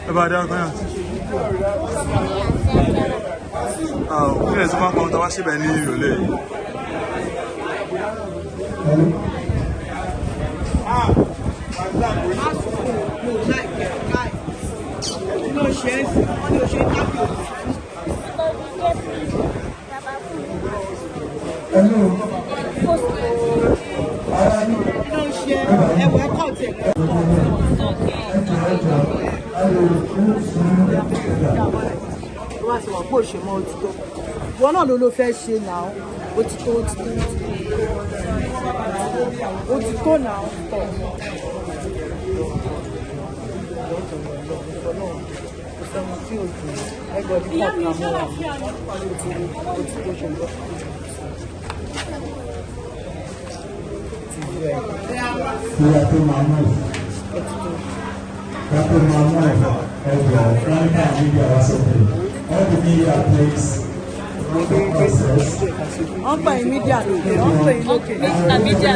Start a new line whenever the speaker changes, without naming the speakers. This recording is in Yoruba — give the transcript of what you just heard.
Ẹ bá dárúkọ yín, àǹtí. Kí lè sọ fún àwọn tó wá síbẹ̀ ní ìrọ̀lẹ́ yìí?
Má sunkún, mo láìpẹ́ káì. Kí ló ṣe é sí? Wọ́n ní o ṣe ń tábìlì òkú. Kí ló ń ṣe ẹwẹ́ kọ̀ tẹ̀ ló wá ti wọ̀ pé òṣèmọ́ òtítọ́. Ìwọ náà ló fẹ́ ṣe náà. Òtítọ́, òtítọ́, òtítọ́, òtítọ́ náà tọ̀. Kò sẹ́ni tí ò dùn ẹgbẹ̀rún kọ̀ọ̀kan mọ́ òtítọ́ ṣùgbọ́n.
Kí a tó máa move, ká tó máa move, ẹ jọ̀ọ́, wọ́n ní káwọn media wá sókè. All the media, please. Process.
Wọ́n pè é media lókè, wọ́n pè é lókè.
Mr. Media.